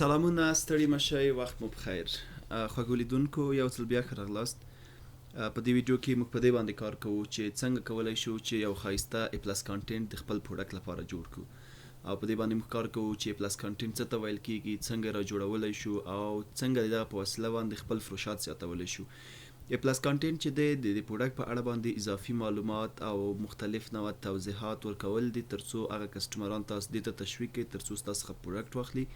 سلامونه، ستړي مه شئ، وخت مو پخیر. خوږو لیدونکو، یو ځل بیا ښه راغلاست. په دې ویډیو کې موږ په دې باندې کار کوو چې څنګه کولی شو چې یو ښایسته A plus content د خپل product لپاره جوړ کړو، او په دې باندې موږ کار کوو چې A plus content څه ته ویل کیږي، څنګه را جوړولی شو او څنګه د دغه په وسیله باندې خپل فروشات زیاتولی شو. A plus content چې دی، د دې product په اړه باندې اضافي معلومات او مختلف نوع توضیحات ورکول دي، ترڅو هغه customer ان تاسو دې ته تشویق کړي ترڅو ستاسو څخه product واخلي،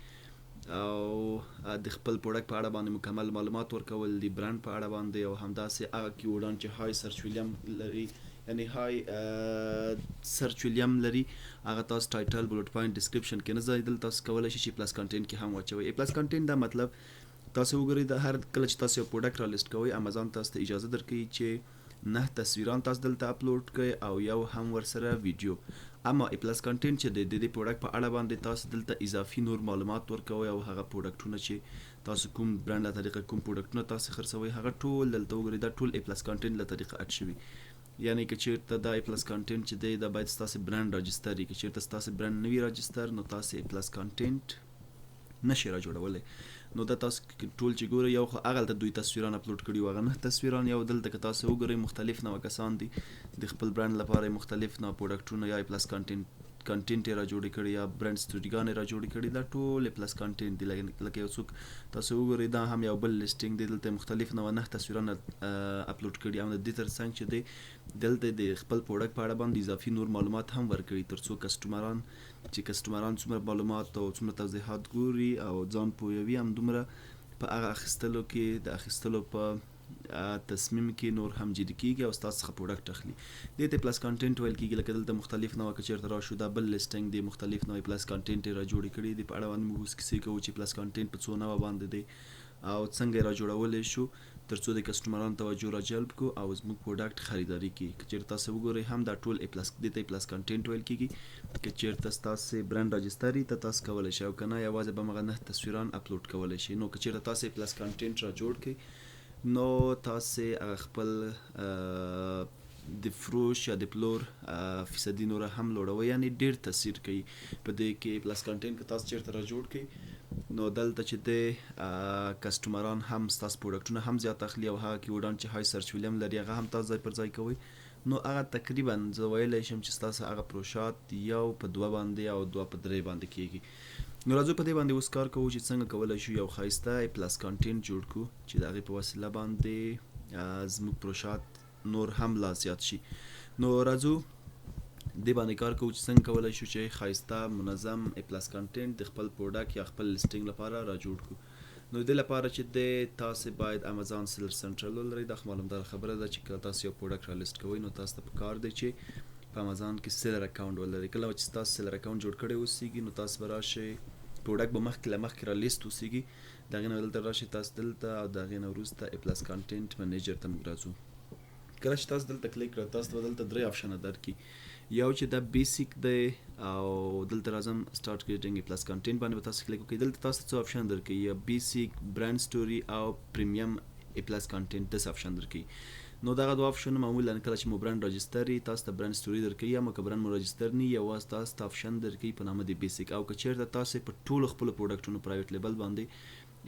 او د خپل product په اړه باندې مکمل معلومات ورکول دي، برند په اړه باندې، او همداسې هغه keyword ان چې high search volume لري، یعنی high search volume لري، هغه تاسو title، bullet point، description کې نه ځایدل، تاسو کولی شئ چې plus content کې هم واچوئ. A plus content دا مطلب، تاسو وګورئ، د هر کله چې تاسو یو product را لیست کوئ، امیزان تاسو ته اجازه درکوي چې نه تصویران تاسو دلته اپلوډ کړئ او یو هم ورسره ویډیو. اما A plus content چې د دې product په اړه باندې تاسو دلته اضافي نور معلومات ورکوئ، او هغه product ونه چې تاسو کوم برند له طریقه کوم product ونه تاسو خرڅوئ، هغه ټول دلته وګورئ، دا ټول A plus content له طریقه add شوي. یعنی که چیرته دا A plus content چې دی، دا باید ستاسو برند register وي. که چیرته ستاسو برند نه وي register، نو تاسو A plus content نشئ را جوړولی. نو دا تاسو ټول چې ګورئ، یو خو هغلته دوی تصویران اپلوډ کړي وو، هغه نه تصویران، یو دلته که تاسو وګورئ، مختلف نوع کسان دي، د خپل برند لپاره مختلف نوع product ونه یا plus content یې را جوړې کړي یا brand story ګانې را جوړې کړي. دا ټول plus content دي. لکه یو څوک تاسو وګورئ، دا هم یو بل listing دی، دلته مختلف نوع نه تصویران اپلوډ کړي، او د دې ترڅنګ چې دی، دلته د خپل product په اړه باندې اضافي نور معلومات هم ورکړي، ترڅو customer ان چې customer ان څومره معلومات او څومره توضیحات ګوري او ځان پوهوي، همدومره په هغه اخیستلو کې، د اخیستلو په تصمیم کې نور هم جدي کیږي او ستاسو څخه product اخلي. دې ته plus content ویل کیږي. لکه دلته مختلف نوع که چیرته راشو، دا بل listing دی، مختلف نوع plus content یې را جوړې کړي دي. په اړه باندې موږ اوس کیسې کوو چې plus content په څو نوع باندې دی او څنګه یې را جوړولی شو، ترڅو د customer انو توجه را جلب کو او زموږ product خریداري کړي. که چیرته تاسو وګورئ هم، دا ټول A plus، دې ته A plus content ویل کیږي. که چیرته ستاسو برند register وي ته تاسو کولی شئ، او که نه، یوازې به همغه نه تصویران اپلوډ کولی شئ. نو که چیرته تاسو A plus content را جوړ کړئ، نو تاسو هغه خپل د فروش یا د پلور فیصدي نوره هم لوړوي، یعنی ډیر تاثیر کوي په دې کې. plus content که تاسو چیرته را جوړ کړئ، نو دلته چې دی، customer ان هم ستاسو product ونه هم زیات اخلي، او هغه keyword ان چې high search volume لري، هغه هم تاسو ځای پر ځای کوئ. نو هغه تقریبا زه ویلی شم چې ستاسو هغه فروشات یو په دوه باندې او دوه په درې باندې کیږي. نو راځو، په دې باندې اوس کار کوو چې څنګه کولی شو یو ښایسته plus content جوړ کړو چې د هغې په وسیله باندې زموږ فروشات نور هم لا زیات شي. نو راځو، دې باندې کار کوو چې څنګه کولی شو چې ښایسته منظم A plus content د خپل product یا خپل listing لپاره را جوړ کړو. نو دې لپاره چې دی، تاسو باید Amazon Seller Central ولرئ. دا خو معلومداره خبره ده چې کله تاسو یو product را لیست کوئ، نو تاسو ته پکار دی چې په امیزان کې seller account ولرئ. کله چې تاسو seller account جوړ کړی اوسېږي، نو تاسو به راشئ، product به مخکې له مخکې را لیست اوسېږي، د هغې نه دلته راشئ تاسو دلته، او د هغې نه وروسته A plus content manager ته موږ راځو. کله چې تاسو دلته کلیک کړئ، تاسو ته به دلته درې option ه درکړي. یو چې دا basic دی، او دلته راځم، start creating A plus content باندې به تاسو کلیک وکړئ. دلته تاسو څو option درکوي: یا basic، brand story او premium A plus content، داسې option درکوي. نو دغه دوه option معمولا کله چې مو brand register وي، تاسو ته brand story درکوي، اما که برند مو register نه، یوازې تاسو ته option درکوي په نامه د basic. او که چیرته تاسو په ټولو خپلو product ونو private label باندې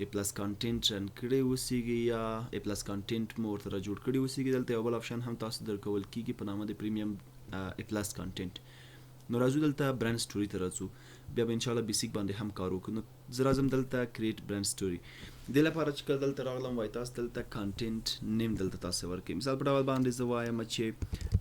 A plus content run کړی اوسېږي یا A plus content مو ورته را جوړ کړی اوسېږي، دلته یو بل option هم تاسو درکول کیږي په نامه د premium A plus content. نو راځو، دلته brand story ته راځو، بیا به انشاءالله basic باندې هم کار وکړو. نو زه راځم دلته create brand story. دې لپاره چې کله دلته راغلم، وای تاسو دلته content name دلته تاسو ورکوئ. مثال په ډول باندې زه وایم چې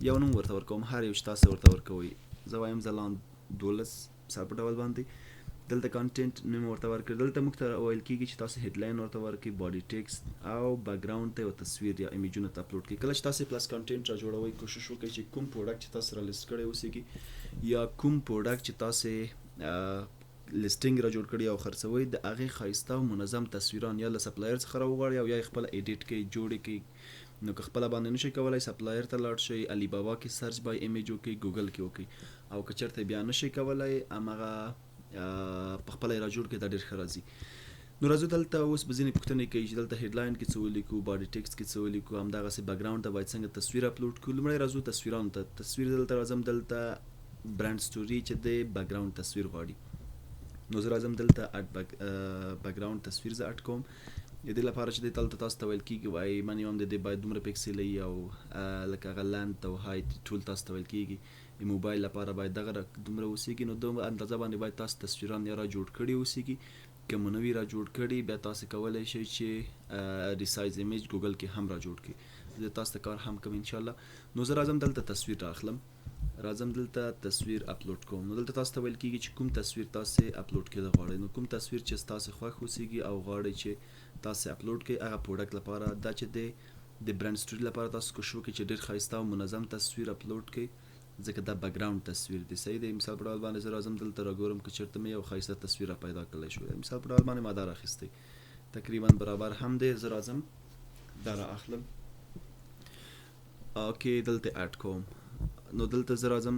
یو نوم ورته ورکوم، هر یو چې تاسو ورته ورکوئ. زه وایم ځلاند 12، مثال په ډول باندې دلته content name ورته ورکړ. دلته موږ ته ویل کیږي چې تاسو headline ورته ورکړئ، body text او background ته یو تصویر یا image ونه ته اپلوډ کړئ. کله چې تاسو plus content را جوړوئ، کوشش وکړئ چې کوم product چې تاسو را لیست کړی اوسېږي یا کوم product چې تاسو listing را جوړ کړی او خرڅوئ، د هغې ښایسته او منظم تصویران یا له supplier څخه راوغواړئ او یا یې خپله edit کړئ، جوړې کړئ. نو که خپله باندې نشئ کولی، supplier ته لاړ شئ، علي بابا کې search by image وکړئ، ګوګل کې وکړئ، او که چېرته بیا نشئ کولی، همغه په خپله یې را جوړ کړئ، دا ډېر ښه راځي. نو راځو دلته، اوس به ځینې پوښتنې کوي چې دلته headline کې څه ولیکو، body text کې څه ولیکو، همدغسې background ته باید څنګه تصویر اپلوډ کړو. لومړی راځو تصویرانو ته. تصویر، دلته راځم، دلته brand story چې دی، background تصویر غواړي. نو زه راځم دلته اډ بکګراوند تصویر زه اډ کوم. د دې لپاره چې دلته تاسو ته ویل کیږي، وایي منیمم د دې باید دومره پیکسل وي، او لکه هغه لند او هایت ټول تاسو ته ویل کیږي. د موبایل لپاره باید دغه دومره اوسیږي. نو دومره اندازه باندې باید تاسو تصویران یا را جوړ کړي اوسیږي. که مو نه وي را جوړ کړي، بیا تاسو کولی شئ چې ریسایز ایمیج ګوګل کې هم را جوړ کړئ. زه تاسو ته کار هم کوم ان شاء الله. نو زه راځم دلته تصویر راخلم، راځم دلته تصویر اپلوډ کوم. نو دلته تاسو ته ویل کیږي چې کوم تصویر تاسو اپلوډ کېده غواړئ. نو کوم تصویر چې تاسو خوښ اوسیږي او غواړئ چې تاسو اپلوډ کړئ هغه پروډکټ لپاره، دا چې د برند سټوري لپاره تاسو کوشش وکړئ چې ډېر ښایسته او منظم تصویر اپلوډ کړئ، ځکه دا بکګراوند تصویر دی. صحیح دی. مثال په ډول باندې زه راځم دلته راګورم که چېرته مې یو ښایسته تصویر را پیدا کړلی شو. مثال په ډول باندې ما دا راخیستی، تقریبا برابر هم دی. زه راځم دا را اخلم، okay دلته add کوم. نو دلته زه راځم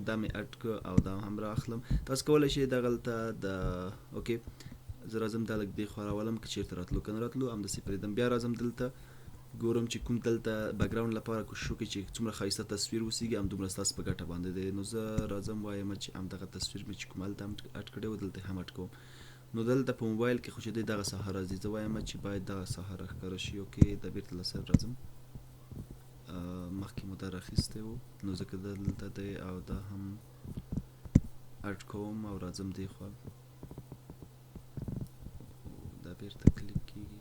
دا مې add کړ او دا هم را اخلم. تاسو کولی شئ دغلته د okay زه راځم دا لږ دې خوا راولم که چېرته راتلو، که نه راتلو همداسې پرېږدم. بیا راځم دلته ګورم چې کوم دلته بکګراوند لپاره کوشش وکړي چې څومره ښایسته تصویر اوسیږي، همدومره ستاسو په ګټه باندې دی. نو زه راځم وایم چې همدغه تصویر مې چې کوم هلته هم add کړی و دلته هم add کوم. نو دلته په موبایل کې خو چې دی دغه ساحه راځي، زه وایم چې باید دغه ساحه راښکاره شي. okay دا بېرته له سره راځم، مخکې مو دا راخیستی و، نو ځکه دلته دی او دا هم add کوم او راځم دې خوا، دا بېرته کلیک کیږي.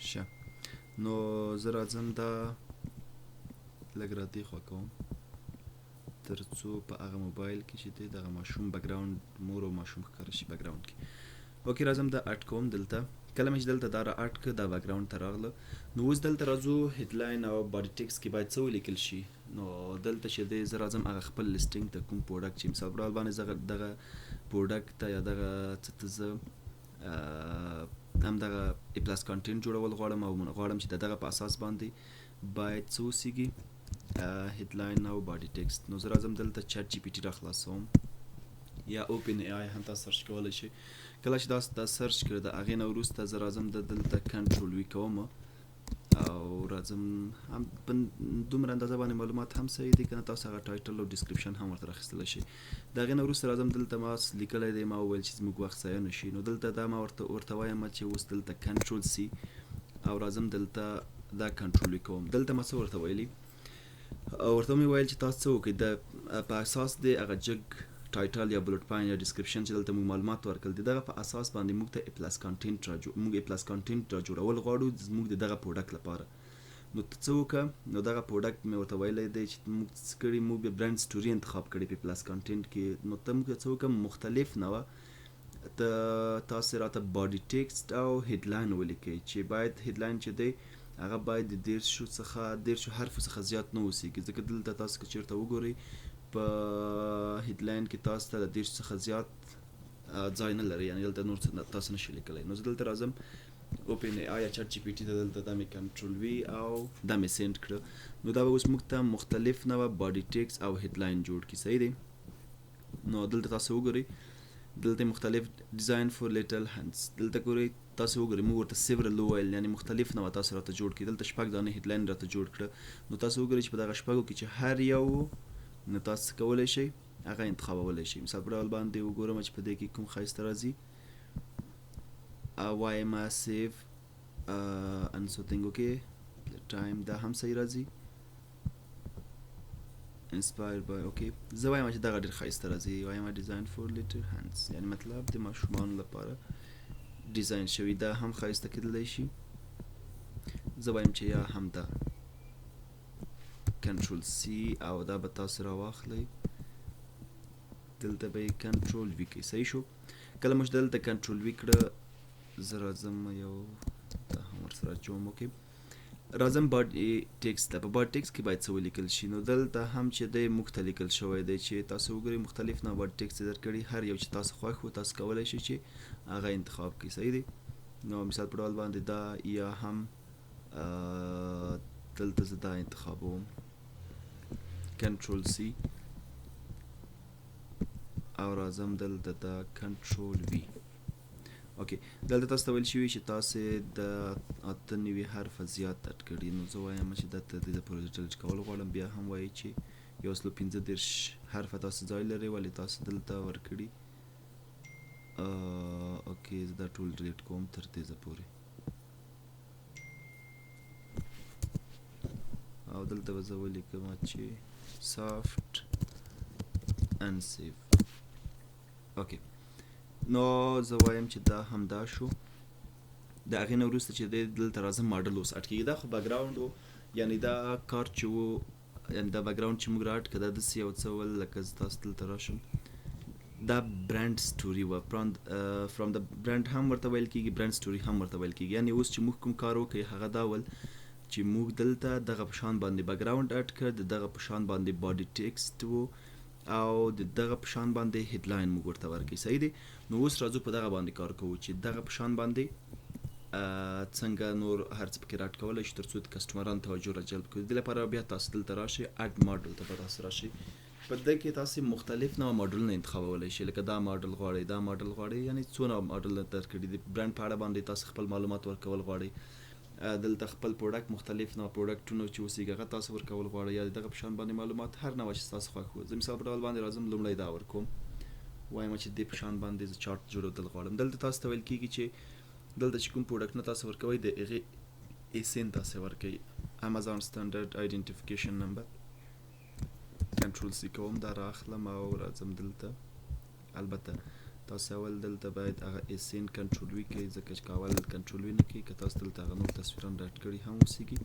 شه نو زه راځم دا لږ را دې خوا کوم تر څو په هغه موبایل کې چې دی دغه ماشوم بکګراوند مور او ماشوم ښکاره شي بکګراوند کې. okay راځم دا add کوم دلته. کله مې چې دلته دا را add کړ دا بکګراوند ته راغله. نو اوس دلته راځو headline او body text کې باید څه ولیکل شي. نو دلته چې دی زه راځم هغه خپل listing ته، کوم product چې مثال په ډول باندې زه دغه product ته یا دغه څه ته زه هم دغه A plus content جوړول غواړم او غواړم چې د دغه په اساس باندې باید څه اوسیږي headline او body text. نو زه راځم دلته ChatGPT را خلاصوم یا OpenAI هم تاسو search کولی شئ. کله چې تاسو دا search کړئ د هغې نه وروسته زه راځم د دلته control V کوم او راځم هم په دومره اندازه باندې معلومات هم صحیح دي، که نه تاسو هغه title او description هم ورته راخیستلی شئ. د هغې نه وروسته راځم دلته ما لیکلی دی، ما وویل چې زموږ وخت ضایع نه شي. نو دلته دا ما ورته وایم چې اوس دلته control C او راځم دلته دا control V کوم. دلته ما څه ورته ویلي، ورته مې ویل چې تاسو څه وکړئ د په اساس د هغه جګ title یا bullet point یا description چې دلته موږ معلومات ورکړل، د دغه په اساس باندې موږ ته A plus content را جوړ، موږ A plus content را جوړول غواړو زموږ د دغه product لپاره. نو ته څه وکړه، نو دغه product مې ورته ویلی دی چې موږ څه کړي، موږ بیا brand story انتخاب کړې په plus content کې. نو ته موږ ته څه وکړه، مختلف نه وه ته تاسې راته body text او headline ولیکئ چې باید headline چې دی هغه باید د دېرشو حرفو څخه زیات نه اوسیږي، ځکه دلته تاسو که چېرته وګورئ په headline کې تاسو ته د 30 څخه زیات ځای نه لري، یعنې دلته نور څه تاسو نشئ لیکلی. نو زه دلته راځم OpenAI یا ChatGPT ته، دلته دا مې control V او دا مې send کړه. نو دا به اوس موږ ته مختلف نوع body text او headline جوړ کړي. صحیح دی. نو دلته تاسو وګورئ دلته مختلف design for little hands، دلته ګورئ تاسو وګورئ موږ ورته several وویل، یعنې مختلف نوع تاسو راته جوړ کړي. دلته شپږ دانې headline راته جوړ کړه. نو تاسو وګورئ چې په دغه شپږو کې چې هر یو نو تاسو څه کولی شئ هغه انتخابولی شئ. مثال په ډول باندې وګورم چې په دې کې کوم ښایسته راځي، وایم save انسوتینګ، okay time دا هم صحیح راځي، inspired by، okay زه وایم چې دغه ډېر ښایسته راځي. وایم design for little hands، یعنې مطلب د ماشومانو لپاره design شوی، دا هم ښایسته کېدلی شي. زه وایم چې یا هم دا control C او دا به تاسو راواخلئ، دلته به یې control V کړئ. صحیح شو. کله مو چې دلته control V کړه، زه راځم یو دا هم ورسره اچوم. okay راځم body text ته. په body text کې باید څه ولیکل شي؟ نو دلته هم چې دی موږ ته لیکل شوی دی چې تاسو وګورئ مختلف نوع body text یې درکړي، هر یو چې تاسو خوښ و تاسو کولی شئ چې هغه انتخاب کړئ. صحیح دی. نو مثال په ډول باندې دا یا هم دلته زه دا انتخابوم، control C او راځم دلته دا control V. okay دلته تاسو ته ویل شوي چې تاسې د 98 حرفه زیات اډ کړي. نو زه وایم چې دا تر دې پورې ډیلیټ کول غواړم. بیا هم وایي چې 135 حرفه تاسو ځای لرئ، ولې تاسو دلته ورکړي. okay، زه دا ټول delete کوم تر دې پورې، او دلته به زه ولیکم چې soft and safe. okay، نو زه وایم چې دا همدا شو. د هغې نه وروسته چې دی دلته راځم، ماډل اوس add کېږي. دا خو background و، یعنی دا کار چې و، یعنی دا background چې موږ را add کړه، دا داسې یو څه ول. لکه زه تاسو دلته راشم، دا brand story وه، from the brand هم ورته ویل کېږي، brand story هم ورته ویل کېږي. یعنی اوس چې موږ کوم کار وکړي، هغه دا ول چې موږ دلته دغه په شان باندې background add کړ، د دغه په شان باندې body text وو، او د دغه په شان باندې headline موږ ورته ورکړي. صحیح دی. نو اوس راځو په دغه باندې کار کوو چې دغه په شان باندې څنګه نور هر څه پکې را add کولی شو، تر څو د کسټمرانو توجه را جلب کړو. د دې لپاره بیا تاسو دلته راشئ، add model ته به تاسو راشئ. په دې کې تاسو مختلف نوع ماډلونه انتخابولی شئ، لکه دا ماډل غواړئ، دا ماډل غواړئ، یعنی څو نوع ماډل درکړي دي. برند په اړه باندې تاسو خپل معلومات ورکول غواړئ، دلته خپل product، مختلف نوع product ونه چې اوسېږي هغه تاسو ورکول غواړئ، یا دغه په شان باندې معلومات هر نوع چې تاسو خوښ وو. زه مثال په ډول باندې راځم، لومړی دا ورکوم، وایم چې دې په شان باندې زه چارت جوړېدل غواړم. دلته تاسو ته ویل کېږي چې دلته چې کوم product نه تاسو ورکوئ، د هغې ASIN تاسو ورکوئ، Amazon Standard Identification Number. Control C کوم، دا راخلم او راځم دلته. البته تاسو اول دلته باید هغه ASIN control V کړئ، ځکه چې که اول control V نه کړئ، که تاسو دلته هغه نور تصویران را add کړي هم اوسېږي،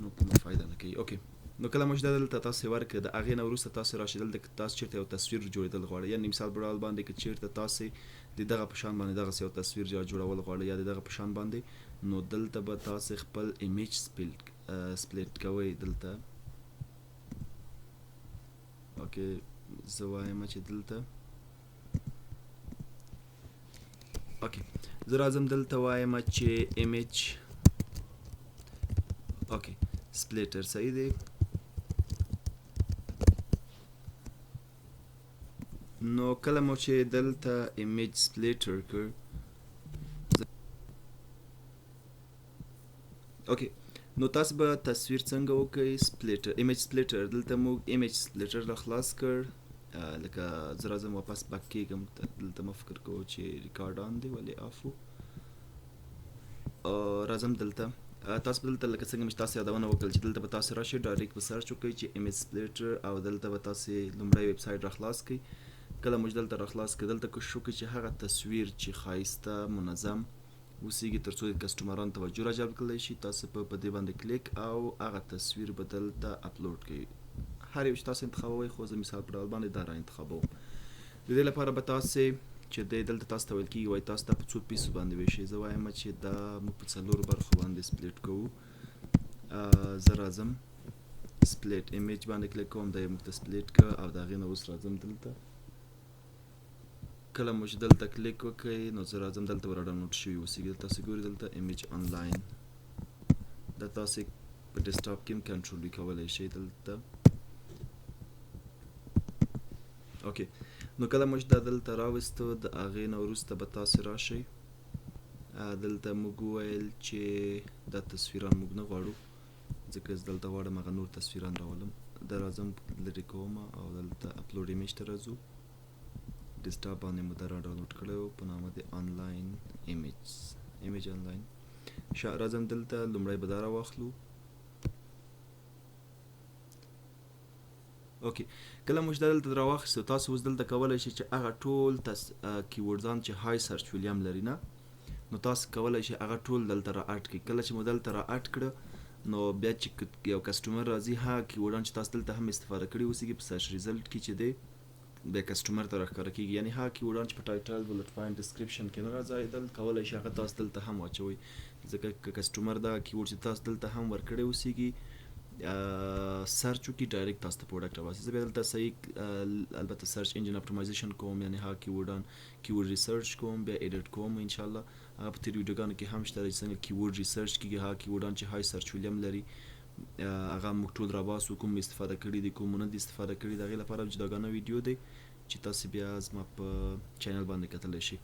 نو کومه فایده نه کوي. okay، نو کله مو چې دا دلته تاسو ورکړه، د هغې نه وروسته تاسو راشئ دلته. که تاسو چېرته یو تصویر جوړېدل غواړئ، یعنی مثال په ډول باندې که چېرته تاسو د دغه په شان باندې دغسې یو تصویر جوړول غواړئ، یا د دغه په شان باندې، نو دلته به تاسو خپل image split کوئ دلته. okay، زه وایم چې دلته، okay، زه راځم دلته وایم چې image، okay، splitter. صحیح دی. نو کله مو چې دلته image splitter کړ، okay، نو تاسو به تصویر څنګه وکړئ؟ splitter، image splitter. دلته موږ image splitter را خلاص کړ. لکه زه راځم، واپس back کېږم دلته. ما فکر کوو چې record on دی، ولې off و. راځم دلته. تاسو به دلته، لکه څنګه مې چې تاسو یادونه وکړل، چې دلته به تاسو راشئ، direct به search وکړئ چې image splitter، او دلته به تاسو لومړی ویب سایټ را خلاص کړئ. کله مو چې دلته را خلاص کړئ، دلته کوشش وکړئ چې هغه تصویر چې ښایسته منظم اوسېږي، تر څو د کسټمرانو توجه را جلب کړلی شي، تاسو په دې باندې کلیک او هغه تصویر به دلته اپلوډ کړئ، هر یو چې تاسو انتخابوئ. خو زه مثال په ډول باندې دا را انتخابوم. د دې لپاره به تاسو چې دی دلته تاسو ته ویل کېږي، وایي تاسو ته په څو piece و باندې ویشئ. زه وایم چې دا موږ په څلورو برخو باندې split کوو. زه راځم، split image باندې کلیک کوم، دا یې موږ ته split کړ، او د هغې نه اوس راځم دلته. کله مو چې دلته کلیک وکړئ، نو زه راځم دلته به را ډاونلوډ شوي اوسېږي. تاسو ګورئ دلته image online، دا تاسو په desktop کې هم control کولی شئ دلته. okay، نو کله مو چې دا دلته راوستو، د هغې نه وروسته به تاسو راشئ دلته. موږ وویل چې دا تصویران موږ نه غواړو، ځکه زه دلته غواړم هغه نور تصویران راولم. دا راځم لرې کوم او دلته upload image ته راځو. desktop باندې مو دا را ډاونلوډ کړی و په نامه د online image، image online. راځم دلته، لومړی به دا راواخلو. okay، کله مو چې دا دلته راواخیستو، تاسو اوس دلته کولی شئ چې هغه ټول keywords ان چې high search volume لري نه، نو تاسو کولی شئ هغه ټول دلته را add کړئ. کله چې مو دلته را add کړه، نو بیا چې یو customer راځي، هغه keyword ان چې تاسو دلته هم استفاده کړي اوسېږي، په search result کې چې دی بیا customer ته راښکاره کېږي. یعنی هغه keyword ان چې په title، bullet point، description کې نه راځېدل، کولی شي هغه تاسو دلته هم واچوئ، ځکه که customer دا keyword چې تاسو دلته هم ورکړی اوسېږي search وکړي، direct تاسو ته product راوباسي. زه بیا دلته صحیح البته search engine optimization کوم، یعنی هغه keyword ان keyword research کوم، بیا edit کوم. ان شاء الله هغه په تېرو ویډیوګانو کې هم شته چې څنګه keyword research کېږي. هغه keyword ان چې high search volume لري، هغه موږ ټول راباسو، کوم استفاده کړي دي، کوم نه دي استفاده کړي. د هغې لپاره جداګانه ویډیو دی چې تاسو بیا زما په channel باندې کتلی شئ.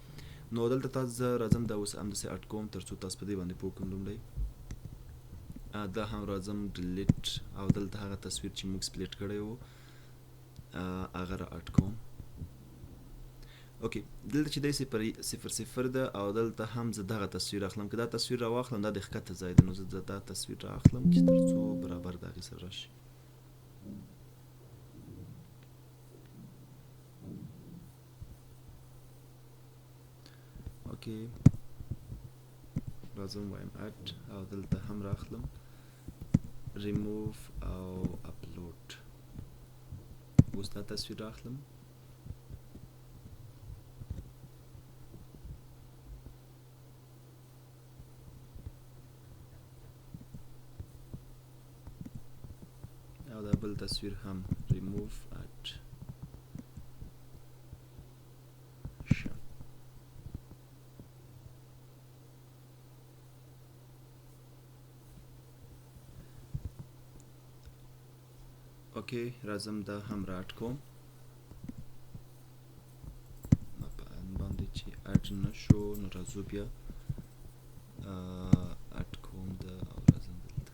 نو دلته تاسو زه راځم دا اوس همداسې add کوم تر څو تاسو په دې باندې پوه کړم. لومړی دا هم راځم delete، او دلته هغه تصویر چې موږ split کړی و هغه را add کوم. okay، دلته چې دی 0 0 ده، او دلته هم زه دغه تصویر اخلم. که دا تصویر را واخلم دا د ښکته ځای ده، نو زه دا تصویر را اخلم چې تر څو برابر د هغې سره راشي. okay، راځم وایم add، او دلته هم راخلم ریموو او اپلوډ. اوس دا تصویر راخلم. او دا بل تصویر هم ریموو اډ. ښه، okay، راځم دا هم را add کوم. ما په ان باندې چې add نه شو، نو راځو بیا add کوم دا او راځم دلته.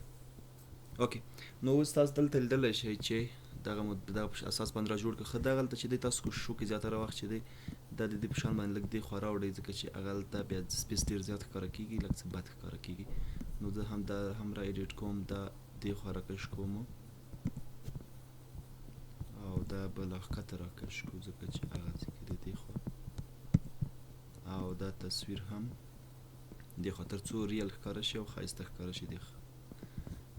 okay، نو اوس تاسو دلته لیدلی شئ چې دغه مو دغه په اساس باندې را جوړ کړ. ښه، دغلته چې دی تاسو کوشش وکړئ زیاتره وخت چې دی دا د دې په شان باندې لږ دې خوا راوړئ، ځکه چې هغه هلته بیا space ډېر زیات ښکاره کېږي، لږ څه بد ښکاره کېږي. نو زه هم دا هم را edit کوم، دا دې خوا راکش کوم او دا به لا ښکته راکش کړو، ځکه چې هغه ځای کې د دې خوا، او دا تصویر هم دې خوا، تر څو real ښکاره شي او ښایسته ښکاره شي. دې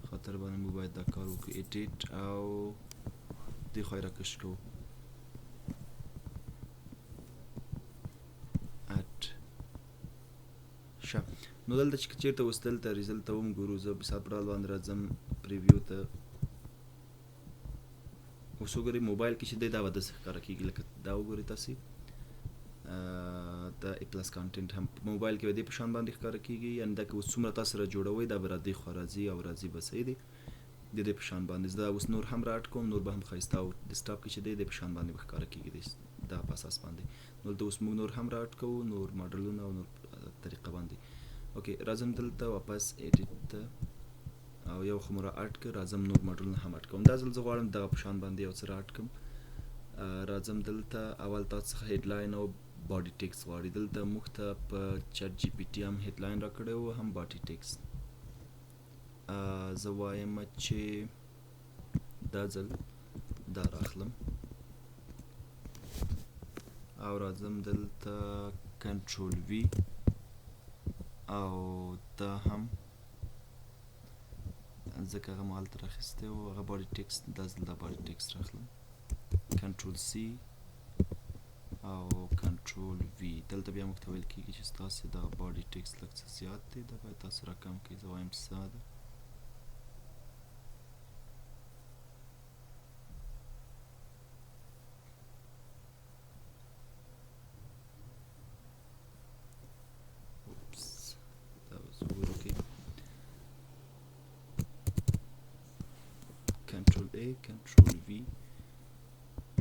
خاطر باندې موږ باید دا کار وکړو، edit او دې خوا یې راکش کوو، add. ښه، نو دلته چې چېرته اوس دلته result ته هم ګورو، زه مثال په ډول باندې راځم preview ته. اوس وګورئ موبایل کې چې دی دا به داسې ښکاره کېږي، لکه دا وګورئ تاسې دا A plus content هم په موبایل کې به دې په شان باندې ښکاره کېږي. یعنې دا که اوس څومره تاسو را جوړوئ دا به را دې خوا راځي او راځي به، صحیح دی د دې په شان باندې. زه دا اوس نور هم را add کوم، نور به هم ښایسته او desktop کې چې دی دې په شان باندې به ښکاره کېږي دا په اساس باندې. نو دلته اوس موږ نور هم را add کوو، نور ماډلونه او نور طریقه باندې. okay، راځم دلته واپس edit ته، او یو خو مو را add کړ، راځم نور ماډلونه هم add کوم. دا ځل زه غواړم دغه په شان باندې یو څه را add کړم. راځم دلته اول تاسو څخه headline او body text غواړي. دلته موږ ته په ChatGPT هم headline راکړی و هم body text. زه وایم چې دا ځل دا راخلم او راځم دلته control V، او دا هم ځکه هغه مو هلته راخیستی و هغه body text، دا ځل دا body text راخلم، control C او control V. دلته بیا موږ ته ویل کېږي چې ستاسې دغه body text لږ څه زیات دی، دا باید تاسو راکم کړئ. زه وایم سمه ده. oops، دا اوس وګورو. okay، control A control V،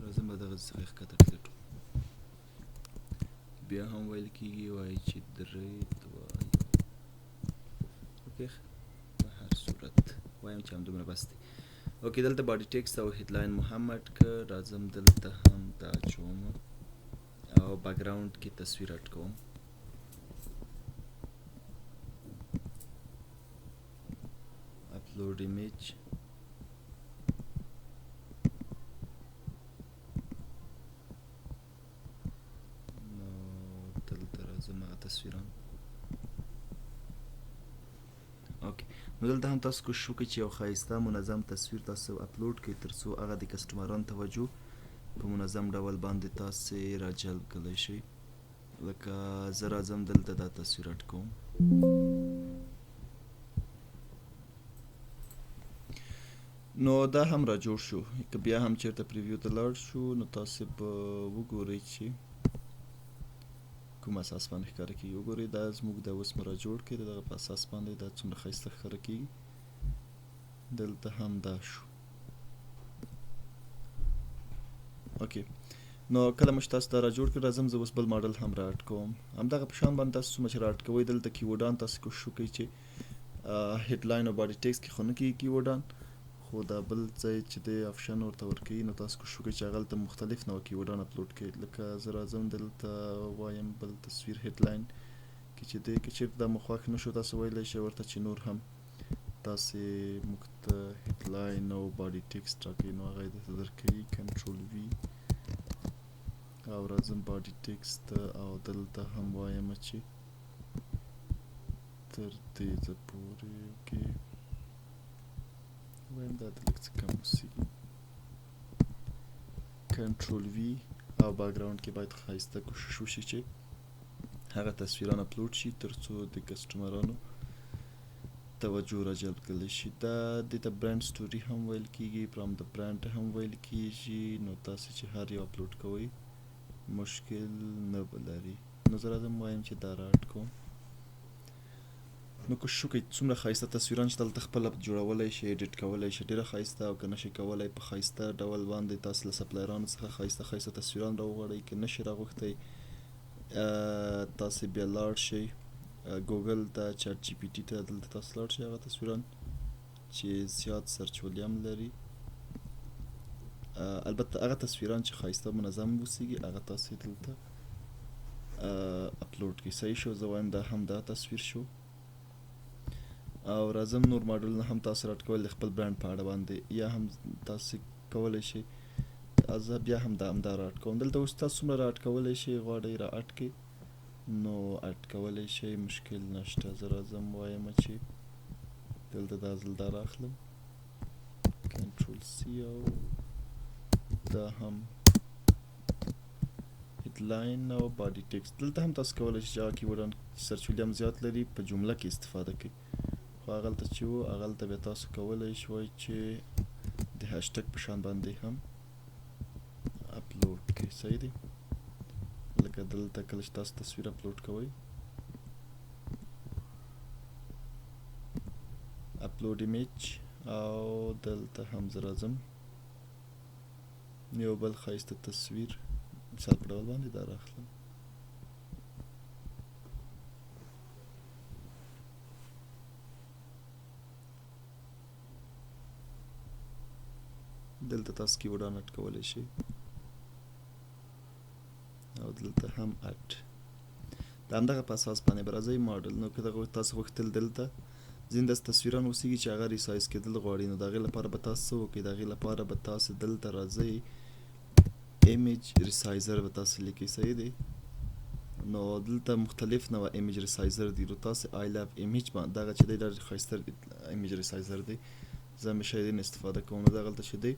راځم به دغه څخه ښکته ټیلیټ. بیا هم ویل کېږي، وایي چې 3 2 1. okay، په هر صورت وایم چې همدومره بس دی. okay، دلته body text او headline مو هم add کړ. راځم دلته هم دا اچوم او background کې تصویر add کوم. upload image، نو دلته راځم هغه تصویران. okay، نو دلته هم تاسو کوشش وکړئ چې یو ښایسته منظم تصویر تاسو اپلوډ کړئ، تر څو هغه د customer انو توجه په منظم ډول باندې تاسې راجلب کړلی شئ. لکه زه راځم دلته دا تصویر add کوم. نو دا هم را جوړ شو. که بیا هم چېرته preview ته لاړ شو، نو تاسې به وګورئ چې کوم اساس باندې ښکاره کېږي. وګورئ دا زموږ د اوس مو را جوړ کړی، د دغه په اساس باندې دا څومره ښایسته ښکاره کېږي. دلته هم دا شو. okay، نو کله مو چې تاسو دا را جوړ کړ، راځم زه اوس بل ماډل هم را اډ کوم. همدغه په شان باندې تاسو څومره چې را اډ کوئ، دلته کیورډان تاسو کوشش وکړئ چې هیډلاین او باډي ټیکس کې خو نه کېږي کیورډان، خو دا بل ځای چې دی آپشن ورته ورکوي، نو تاسو کوشش وکړئ چې هغلته مختلف نوع کیورډان اپلوډ کړئ. لکه زه راځم دلته وایم بل تصویر هیډلاین کې چې دی، که چېرته دا مو خوښ نه شو، تاسو ویلی شئ ورته چې نور هم تاسې موږ ته هیډلاین او باډي ټیکسټ راکوي، نو هغه یې درته درکوي. کنټرول وي او راځم باډي ټیکسټ ته، او دلته هم وایم چې تر دې ځه پورې. اوکې، وایم دا د لږ څه کم اوسېږي. کنټرول وي او باکګراوند کې باید ښایسته کوشش وشي چې هغه تصویران اپلوډ شي، ترڅو د کسټمرانو توجه را جلب کړلی شي. دا دې ته برانډ سټوري هم ویل کیږي، فرام د برانډ هم ویل کیږي. نو تاسو چې هر یو اپلوډ کوئ مشکل نه به لري. نو زه راځم وایم چې دا را اډ کوم. نو کوشش وکړئ څومره ښایسته تصویران چې دلته خپله جوړولی شئ، ایډیټ کولی شئ، ډېره ښایسته، او که نه شئ کولی په ښایسته ډول باندې تاسو له سپلایرانو څخه ښایسته ښایسته تصویران راوغواړئ. که نه شئ راغوښتی، تاسې بیا لاړ شئ ګوګل ته، چټ جي پي ټي ته، دلته تاسو لاړ شئ هغه تصویران چې زیات سرچ ولیم لري، البته هغه تصویران چې ښایسته منظم اوسېږي، هغه تاسې دلته اپلوډ کړئ. صحیح شو، زه وایم دا هم دا تصویر شو. او راځم نور ماډلونه هم تاسو راټ کول د خپل برانډ په اړه باندې، یا هم تاسو کولی شئ. زه بیا هم دا همدا را اډ کوم. دلته اوس تاسو څومره را اډ کولی شئ، غواړئ را اډ کړئ نو اډ کولی شئ، مشکل نشته. زه راځم وایم چې دلته دا ځل دا راخلم، کنټرول سی، او دا هم هیډلاین او باډي ټیکسټ. دلته هم تاسو کولی شئ چې هغه کیورډان چې سرچ ولیم زیات لري په جمله کې استفاده کړئ، خو هغلته چې وو هغلته بیا تاسو کولی شوئ چې د هشټګ په شان باندې هم اپلوډ کړئ. صحیح دی، لکه دلته کله چې تاسو تصویر اپلوډ کوئ، اپلوډ ایمیج، او دلته هم زه راځم یو بل ښایسته تصویر مثال په ډول باندې دا راخلم. دلته تاسو کیورډان اډ کولی شئ، او دلته هم اډ د همدغه په اساس باندې به راځئ ماډل. نو که دغه تاسو غوښتل دلته ځینې داسې تصویران اوسېږي چې هغه ریسایز کېدل غواړي، نو د هغې لپاره به تاسو څه وکړئ؟ د هغې لپاره به تاسو دلته راځئ، ایمیج ریسایزر به تاسو لیکئ. صحیح دی، نو دلته مختلف نوع ایمیج ریسایزر دي. نو تاسو آی لاف ایمیج باندې دغه چې دی دا ډېر ښایسته ایمیج ریسایزر دی، زه همیشه یې نه استفاده کوم. نو دغلته چې دی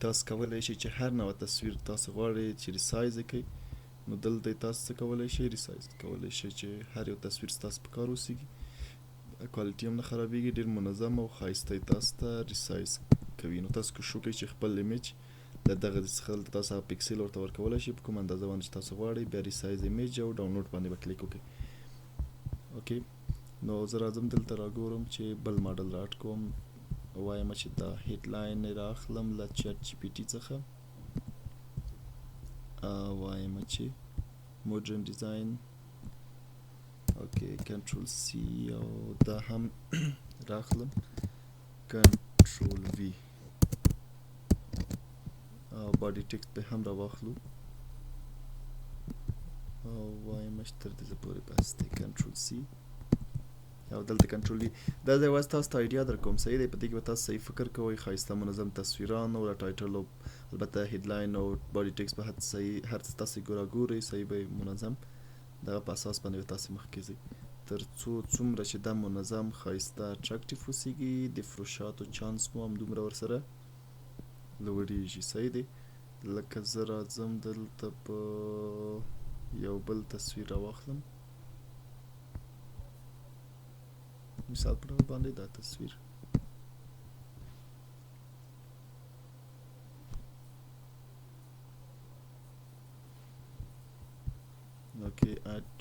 تاسو کولی شئ چې هر نوع تصویر تاسو غواړئ چې ریسایز یې کړئ، نو دلته تاسو څه کولی شئ؟ ریسایز کولی شئ چې هر یو تصویر ستاسو په کار اوسېږي، کوالټي هم نه خرابېږي، ډېر منظم او ښایسته یې تاسو ته ریسایز کوي. نو تاسو کوشش وکړئ چې خپل ایمیج له دغه ځای څخه دلته تاسو هغه پیکسل ورته ورکولی شئ په کوم اندازه باندې چې تاسو غواړئ، بیا ریسایز ایمیج او ډاونلوډ باندې به کلیک وکړئ. اوکې، نو زه راځم دلته راګورم چې بل ماډل را اډ کوم. وایم چې دا هیډلاین یې راخلم له چټ جي پي ټي څخه، وایم چې مډرن ډیزاین. اوکې، کنټرول سی او دا هم راخلم، کنټرول وی، او باډي ټیکسټ به هم راواخلو، او وایم چې تر دې پورې بس دی. کنټرول سی او دلته کنټرول وی. دا زه یوازې تاسو ته ایډیا درکوم. صحیح دی، په دې کې به تاسو صحیح فکر کوئ، ښایسته منظم تصویران او ټایټل او البته هیډلاین او باډي ټیکسټ به هر صحیح هر څه تاسو راګورئ، صحیح به منظم دغه په اساس باندې به تاسو مخکې ځئ، تر څو څومره چې دا منظم ښایسته اټراکټیف اوسېږي، د فروشاتو چانس مو همدومره ورسره لوړېږي. صحیح دی، لکه زه راځم دلته په یو بل تصویر راواخلم، مثال په ډول باندې دا تصویر. اوکې، اډ.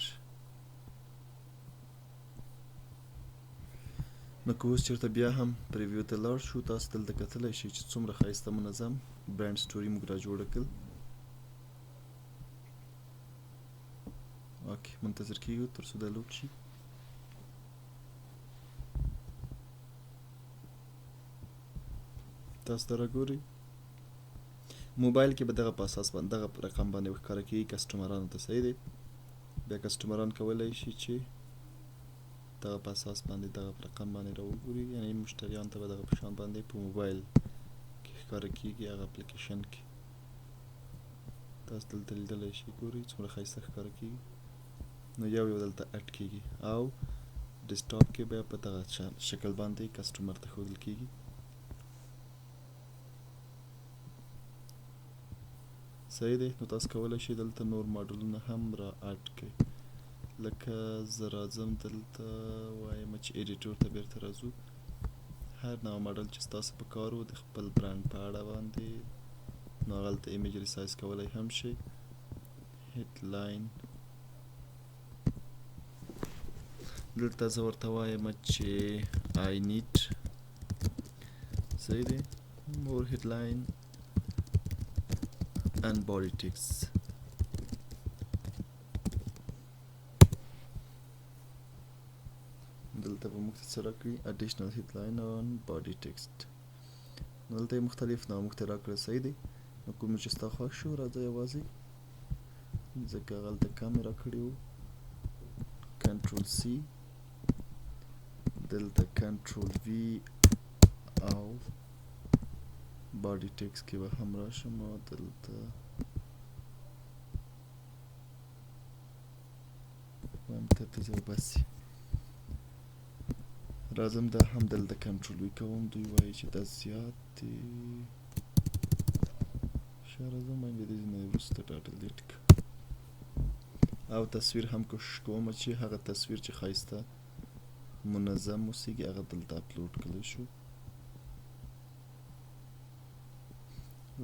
نو که اوس چېرته بیا هم پریویو ته لاړ شو، تاسو دلته کتلی شئ چې څومره ښایسته منظم برانډ سټوري موږ را جوړه کړل. کې منتظر کیږو تر څو دا load شي. تاسو ته راګورئ موبایل کې به دغه په اساس باندې دغه رقم باندې ښکاره کیږي customer انو ته، صحیح دی. بیا customer ان کولی شي چې دغه په اساس باندې دغه رقم باندې راوګوري، یعنی مشتریان ته به دغه په شان باندې په موبایل کې ښکاره کیږي هغه اپلیکیشن کې. تاسو دلته لیدلی شئ، ګورئ څومره ښایسته ښکاره کیږي. نو یو یو دلته add کیږي او desktop کې بیا په دغه شکل باندې customer ته ښودل کیږي. صحیح دی. نو تاسو کولی شئ دلته نور ماډلونه هم را add کړئ. لکه زه راځم دلته وایم چې editor ته بیرته راځو. هر نوع ماډل چې ستاسو په کار و د خپل برند په اړه باندې، نو هغلته image resize کولی هم شئ. headline دلته زه ورته وایم چې I need، صحیح دی، more headline and body text. دلته به موږ ته څه راکړي؟ Additional headline on body text. نو دلته یې مختلف نوع موږ ته راکړل، صحیح دی. نو کوم چې ستا خوښ شو راځه یوازې، ځکه هغلته کم یې راکړي وو. Control C، دلته Control V او body text کې به هم راشم او دلته وایم تر دې ځایه بس. راځم دا هم دلته Control V کوم. دوی وایي چې دا زیات دی. ښه راځم وایم د دې نه وروسته دا delete کړه. او تصویر هم کوشش کوم چې هغه تصویر چې ښایسته منظم اوسېږي هغه دلته اپلوډ کړلی شو.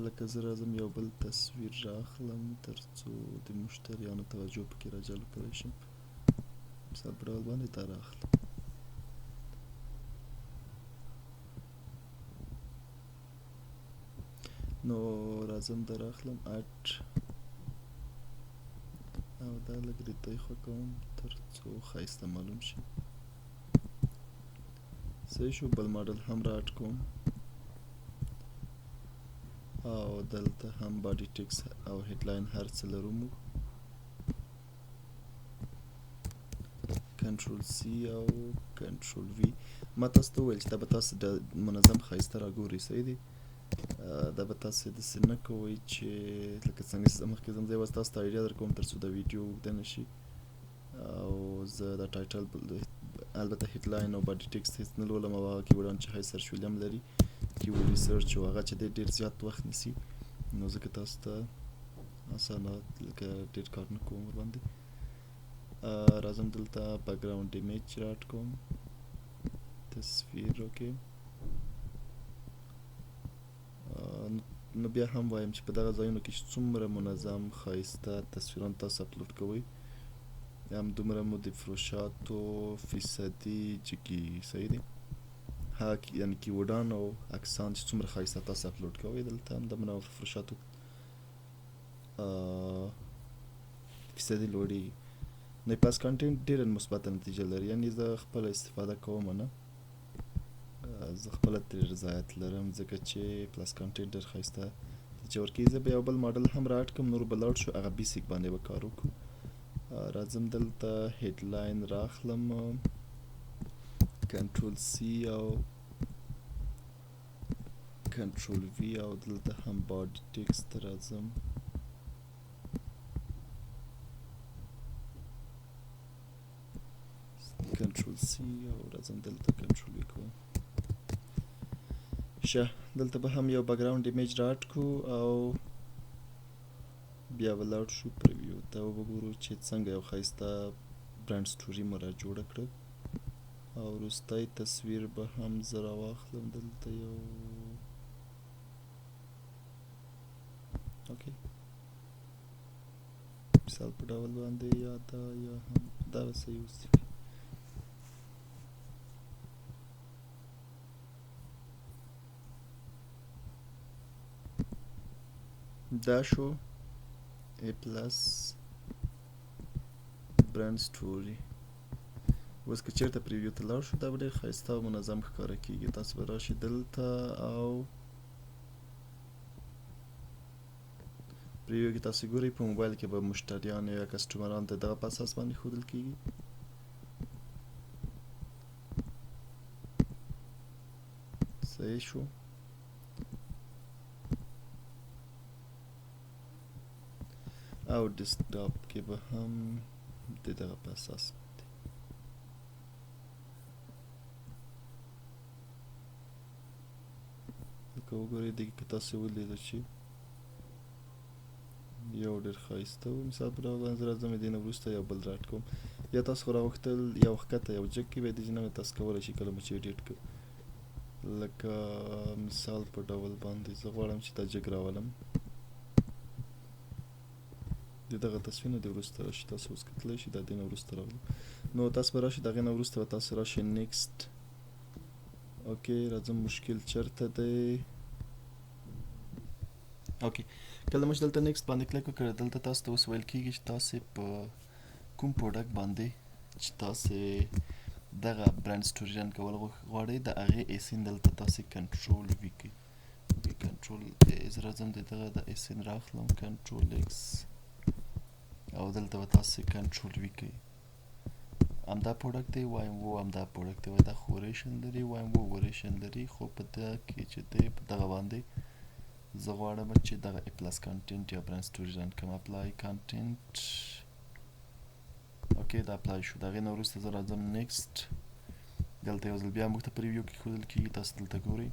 لکه زه راځم یو بل تصویر راخلم تر څو د مشتریانو توجه پکې راجلب کړی شم. مثال په ډول باندې دا راخلم. نو راځم دا راخلم add او دا لږ ریتی خوا کوم تر څو ښایسته معلوم شي. صحیح شو. بل ماډل هم را add کوم او دلته هم body text او headline هر څه لرو موږ. Control C او Control V. ما تاسو ته وویل چې دا به تاسو د منظم ښایسته راګورئ، صحیح دی. دا به تاسو داسې نه کوئ چې لکه څنګه چې زه مخکې ځم، زه یوازې تاسو ته idea درکوم تر څو دا ویډیو اوږده نه شي. او زه دا title البته headline او body text هېڅ نه لولم او هغه keyword ان چې high search volume لري keyword research او هغه چې دی ډېر زیات وخت نیسي، نو ځکه تاسو ته اسانه لکه ډېر کار نه کوم ورباندې. راځم دلته background image را add کوم، تصویر. okay، نو بیا هم وایم چې په دغه ځایونو کې چې څومره منظم ښایسته تصویران تاسو اپلوډ کوئ هم دومره مو د فروشاتو فیصدي جګېږي، صحیح دی. هغه یعنی keyword ان او عکسان چې څومره ښایسته تاسو اپلوډ کوئ دلته هم دمنه فروشاتو فیصدي لوړېږي. نو Plus Content ډېره مثبته نتیجه لري، یعنی زه خپله استفاده کوم نه، زه خپله ترې رضایت لرم ځکه چې Plus Content ډېر ښایسته نتیجه ورکوي. زه به یو بل ماډل هم را add کړم، نور به لاړ شو هغه basic باندې به کار وکړو. راځم دلته headline راخلم، Control C او Control V او دلته هم body text ته راځم. Control C او راځم دلته Control V کوم. ښه دلته به هم یو background image را add کړو او بیا به لاړ شو preview ته وګورو چې څنګه یو ښایسته brand story مو را جوړه کړه. او وروستی تصویر به هم زه راواخلم دلته یو، okay مثال په ډول باندې یا دا یا هم دا به صحیح اوسي. دا شو A Plus brand story. اوس که چېرته preview ته لاړ شو، دا به ډېر ښایسته او منظم ښکاره کیږي. تاسو به راشئ دلته او preview کې تاسو ګورئ، په موبایل کې به مشتریان یا کسټمران د دغه په اساس باندې ښودل کیږي. صحیح شو. او ډیسکټاپ کې به هم د دغه په اساس باندې. لکه وګورئ، دې کې که تاسو ولیده چې یو ډېر ښایسته و، مثال په ډول باندې زه راځم، دې نه وروسته یو بل راټ کوم، یا تاسو خو راغوښتل یو ښکته یو جګ کې بیا دې نه تاسو کولی شئ کله مو چې edit کړ. لکه مثال په ډول باندې زه غواړم چې دا جګ راولم، د دغه تصویر نه د وروسته راشي. تاسو اوس کتلی شئ، دا دې نه وروسته راغلو. نو تاسو به راشئ، د هغې نه وروسته به تاسو راشئ next. okay، راځم، مشکل چرته دی؟ okay، کله مو چې دلته next باندې کلیک وکړ، دلته تاسو ته اوس ویل کیږي چې تاسو په کوم product باندې چې تاسو دغه brand story run کول غواړئ، د هغې ASIN دلته تاسو control V کړئ. okay، control زه راځم، د دغه د ASIN راخلم، control X، او دلته به تاسو control V کړئ. همدا product دی؟ وایم وو، همدا product دی. وایي دا خو variation لري. وایم وو، variation لري، خو په دغه کې چې دی په دغه باندې زه غواړم چې دغه A plus content یا brand story run کړم. apply content. okay، دا apply شو. د هغې نه وروسته زه راځم next. دلته یو ځل بیا موږ ته preview کې ښودل کیږي. تاسو دلته ګورئ،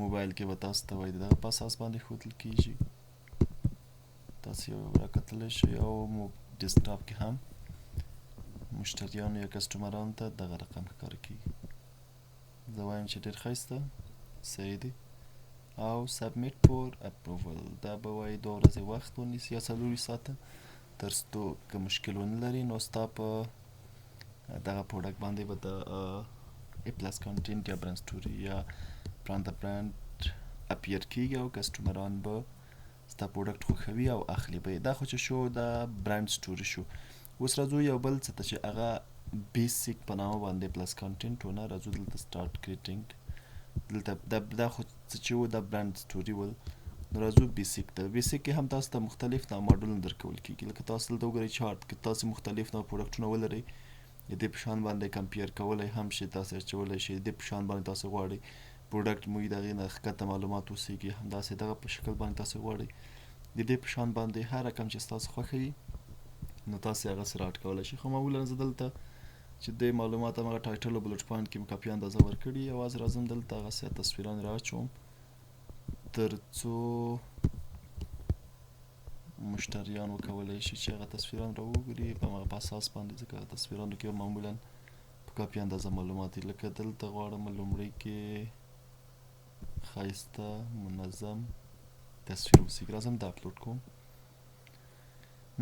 موبایل کې به تاسو ته وایي دغه په اساس باندې ښودل کیږي. تاسو یو راکتلی شئ، او ډیسکټاپ کې هم مشتریانو یا کسټمرانو ته دغه رقم ښکاره کیږي. زه وایم چې ډېر ښایسته، صحیح دی، او submit for approval. دا به وایي 2 ورځې وخت ونیسي یا 24 ساعته، تر څو که مشکل ونه لري، نو ستا په دغه product باندې به د A plus content یا brand story یا brand the brand appear کیږي او کسټمران به ستا product خوښوي او اخلي به. دا خو چې شو، دا brand story شو. اوس راځو یو بل څه ته چې هغه basic په نامه باندې plus content ونه. راځو دلته start creating. دلته دا خو څه چې و، دا brand story ول. نو راځو basic ته. basic کې هم تاسو ته مختلف نوع ماډلونه درکول کیږي. لکه تاسو دلته وګورئ چارت کې تاسو مختلف نوع product ونه ولرئ، د دې په شان باندې compare کولی هم شئ، تاسو اچولی شئ. د دې په شان باندې تاسو غواړئ product مو د هغې نه ښکته معلومات اوسېږي، همداسې دغه په شکل باندې تاسو غواړئ، د دې په شان باندې هر رقم چې ستاسو خوښه وي، نو تاسو هغه سره add کولی شئ. خو معمولا زه دلته چې د معلومات همغه title او bullet point کې مې کافي اندازه ورکړي، یوازې راځم دلته هغسې تصویران رااچوم، تر څو مشتریان وکولی شي چې هغه تصویران راوګوري په همغه په اساس باندې، ځکه هغه تصویرانو کې معمولا په کافي اندازه معلومات دي. لکه دلته غواړم لومړی کې ښایسته منظم تصویر اوسېږي، راځم دا اپلوډ کوم.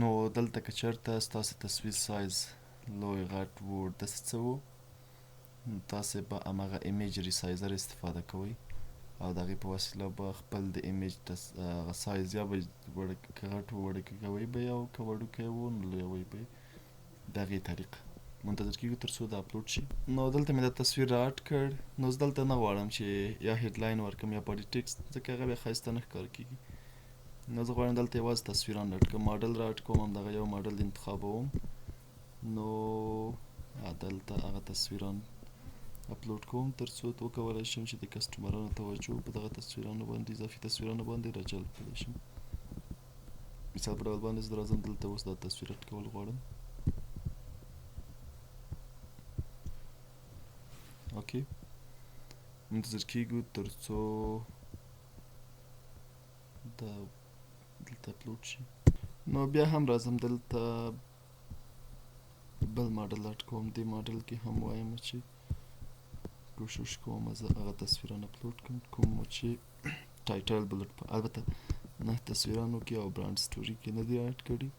نو دلته که چېرته ستاسو تصویر سایز لوی، غټ و، داسې څه و، نو تاسې به هماغه image resizer استفاده کوئ او د هغې په وسیله به خپل د image هغه سایز یا به که غټ و وړوکی کوئ به او که وړوکی و نو لویوئ به. د هغې طریقه منتظر کیږو تر څو دا اپلوډ شي. نو دلته مې دا تصویر را add کړ. نو زه دلته نه غواړم چې یا headline ورکړم یا body text، ځکه هغه بیا ښایسته نه ښکاره کیږي. نو زه غواړم دلته یوازې تصویران add کړم، ماډل را add کوم، همدغه یو ماډل انتخابوم. نو دلته هغه تصویران اپلوډ کوم، تر څو وکولای شم چې د کسټمرانو توجه په دغه تصویرانو باندې، اضافي تصویرانو باندې راجلب کړی شم. مثال په ډول باندې زه راځم دلته، اوس دا تصویر add کول غواړم. okay، منتظر کیږو تر څو دا دلته اپلوډ شي. نو بیا هم راځم دلته بل ماډل add کوم. دې ماډل کې هم وایم چې کوشش کوم زه هغه تصویران اپلوډ کړم کوم چې title bullet، البته نه تصویرانو کې او brand story کې نه دي add کړي.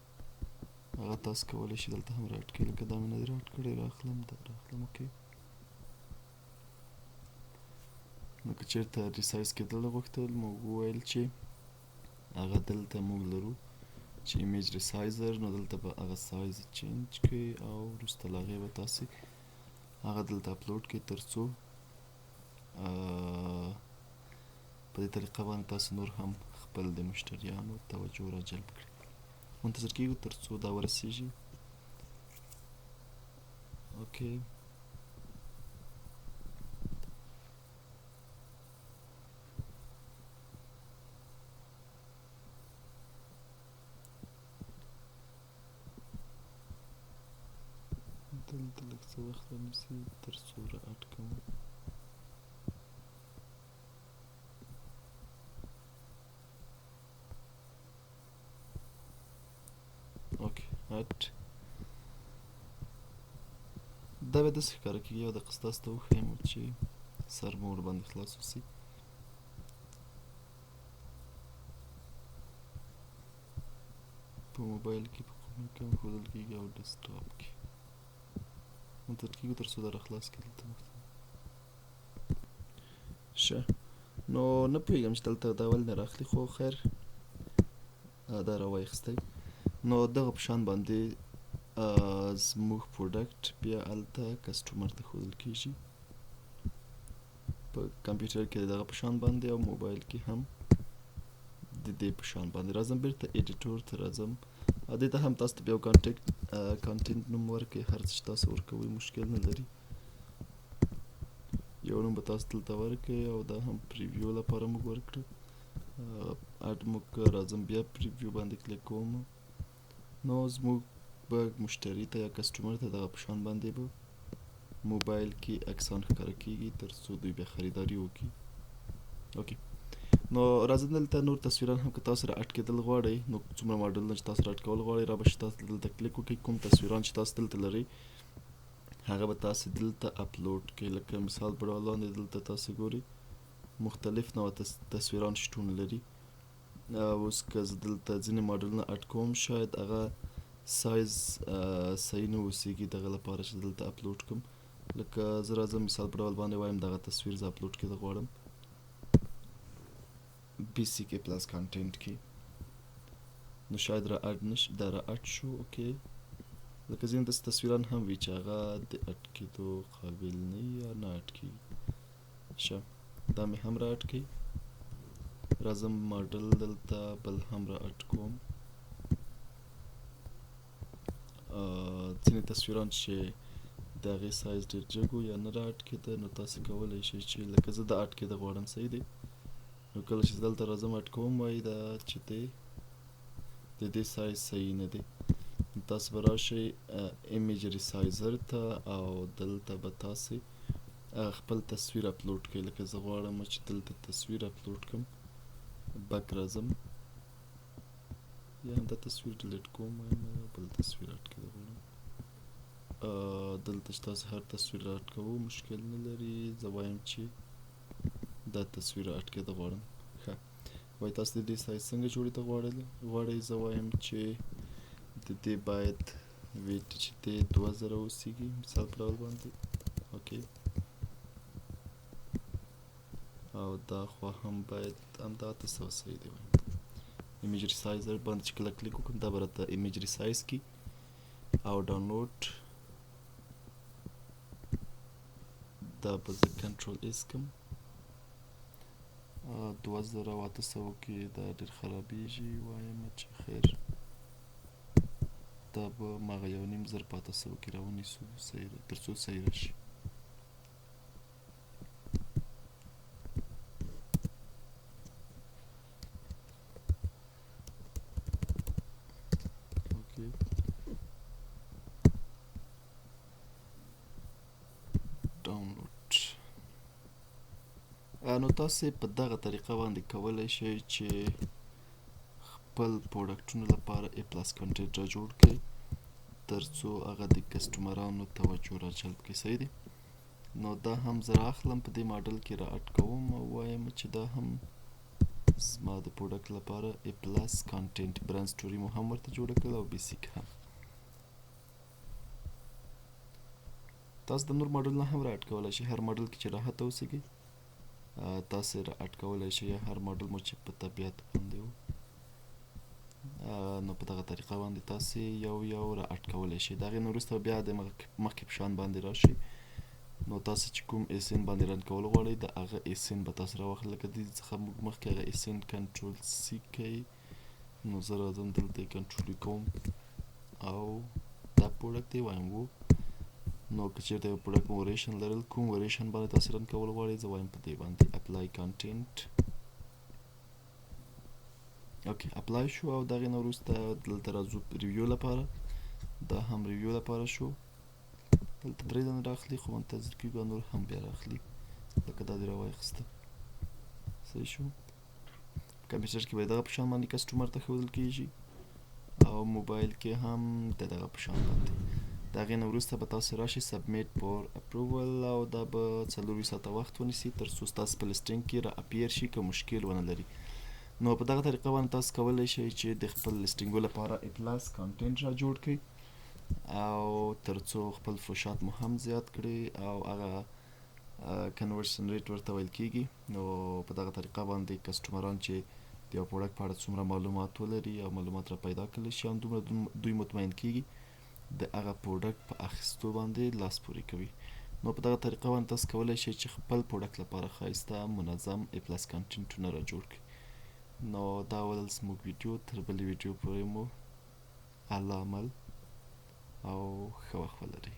هغه تاسو کولی شئ دلته هم را add کړئ. لکه دا مې نه دي را add کړی، راخلم، دا راخلم. okay، نو که چېرته resize کېدل غوښتل، موږ وویل چې هغه دلته موږ لرو. چې image resizer، نو دلته به هغه size change کړئ او وروسته له هغې به تاسې هغه دلته اپلوډ کړئ، تر څو په دې طریقه باندې تاسو نور هم خپل د مشتریانو توجه را جلب کړئ. منتظر کیږو تر څو دا ورسیږي. okay، دلته لږ څه وخت رانیسي تر څو را add کوم. okay، add. دا به داسې ښکاره کېږي. یو دقیقه تاسو ته وښیم چې سر مو ورباندې خلاص اوسي. په موبایل کې په کوم کې هم ښودل کېږي او ډیسکټاپ کې. منتظر کېږو تر څو دا راخلاص کړي. دلته موږ ته شه، نو نه پوهېږم چې دلته دا ولې نه راخلي، خو خیر، دا راوایخستی. نو دغه په شان باندې زموږ product بیا هلته customer ته ښودل کیږي، په کمپیوټر کې دغه په شان باندې او موبایل کې هم د دې په شان باندې. راځم بیرته editor ته راځم. دې ته هم تاسو ته بیا content نوم ورکړئ، هر څه چې تاسو ورکوئ مشکل نه لري. یو نوم به تاسو دلته ورکړئ او دا هم preview لپاره موږ ورکړو. add موږ راځم، بیا preview باندې کلیک کوم. نو زموږ به مشتری ته یا customer ته دغه په شان باندې به موبایل کې عکسان ښکاره کیږي، تر څو دوی بیا خریداري وکړي. okay، نو راځم دلته نور تصویران هم که تاسو را add کېدل غواړئ، نو څومره ماډلونه چې تاسو را add کول غواړئ، را به شي، تاسو دلته کلیک وکړئ. کوم تصویران چې تاسو دلته لرئ، هغه به تاسو دلته اپلوډ کړئ. لکه مثال په ډول لاندې دلته تاسو ګورئ، مختلف نوع تصویران شتون لري. اوس که زه دلته ځینې ماډلونه add کوم، شاید هغه سایز صحیح نه اوسیږي دغه لپاره چې دلته اپلوډ کوم. لکه زه راځم، مثال په ډول باندې وایم دغه تصویر زه اپلوډ کېده غواړم basic A plus content کې، نو شاید را add نشي. دا را add شو. okay، لکه ځینې داسې تصویران هم وي چې هغه د add کېدو قابل نه وي یا نه add کېږي. ښه، دا مې هم را add کړي. راځم ماډل دلته بل هم را add کوم. ځینې تصویران چې د هغې سایز ډېر جګ و یا نه را add کېده، نو تاسې کولی شئ چې لکه زه دا add کېده غواړم، صحیح دی. نو کله چې دلته راځم add کوم، وایي دا چې دی د دې سایز صحیح نه دی. تاسو به راشئ image resizer ته او دلته به تاسې خپل تصویر اپلوډ کړئ. لکه زه غواړم چې دلته تصویر اپلوډ کړم، back راځم، یا همدا تصویر delete کوم، وایم بل تصویر add کړه غواړم. دلته چې تاسو هر تصویر add کوو مشکل نه لري. زه وایم چې دا تصویر add کېده غواړم. ښه، وایي تاسو د دې سایز څنګه جوړېده غواړئ؟ زه وایم چې د دې باید width چې دی 2000 اوسیږي، مثال په ډول باندې. okay، او دا خو هم باید همدا 800 صحیح دی. وایم image resizer باندې چې کله کلیک وکړم، دا به راته image resize کړي او ډاونلوډ. دا به زه control S کړم. 2800 کې دا ډېر خرابېږي. وایم چې خیر، دا به ماغه 1500 په 800 کې راونیسو، صحیح ده، تر څو صحیح راشي. okay، download. نو تاسې په دغه طریقه باندې کولی شئ چې خپل product ونو لپاره A plus content را جوړ کړئ، تر څو هغه د customer انو توجه را جلب کړي. صحیح دی. نو دا هم زه راخلم، په دې ماډل کې را add کوم او وایم چې دا هم زما د product لپاره A plus content. brand story مو هم ورته جوړه کړل او basic هم. تاسو د نور ماډلونه هم را add کولی شئ. هر ماډل کې چې راحت اوسیږئ تاسو را add کولی شئ، یا هر ماډل مو چې په طبیعت باندې و. نو په دغه طریقه باندې تاسو یو یو را اډ کولی شئ. د هغې نه وروسته بیا د مخکې په شان باندې راشئ. نو تاسو چې کوم ASIN باندې run کول غواړئ، د هغه ASIN به تاسو راواخلئ. لکه دې څخه موږ مخکې هغه ASIN control C کوي، نو زه راځم دلته یې control کوم او دا product دی وایم وو. نو که چېرته یو product مو version لرل، کوم version باندې تاسو run کول غواړئ؟ زه وایم په دې باندې apply content. Okay، apply شو. او دغې نه وروسته دلته راځو review لپاره، دا هم review لپاره شو. دلته درې ځله راخلي، خو منتظر کیږو، نور هم بیا راخلي. لکه دا دې راواخیسته، صحیح شو. کمپیوټر کې به دغه په شان باندې customer ته ښودل کیږي او موبایل کې هم د دغه په شان باندې. د هغې نه وروسته به تاسو راشئ submit for approval، او دا به 24 ساعته وخت ونیسي تر څو ستاسو په listing کې را appear شي، که مشکل ونه لري. نو په دغه طریقه باندې تاسو کولی شئ چې د خپل listing و لپاره A plus content را جوړ کړئ او ترڅو خپل فروشات مو هم زیات کړئ، او هغه conversion rate ورته ویل کیږي. نو په دغه طریقه باندې customer ان چې د یو product په اړه څومره معلومات ولري او معلومات را پیدا کړلی شي، همدومره دوی مطمئن کیږي، د هغه product په اخیستو باندې لاس پورې کوي. نو په دغه طریقه باندې تاسو کولی شئ چې خپل product لپاره ښایسته منظم A plus content ونه را جوړ کړئ. نو دا ول زموږ ویډیو. تر بلې ویډیو پورې مو الله مل او ښه وخت ولرئ.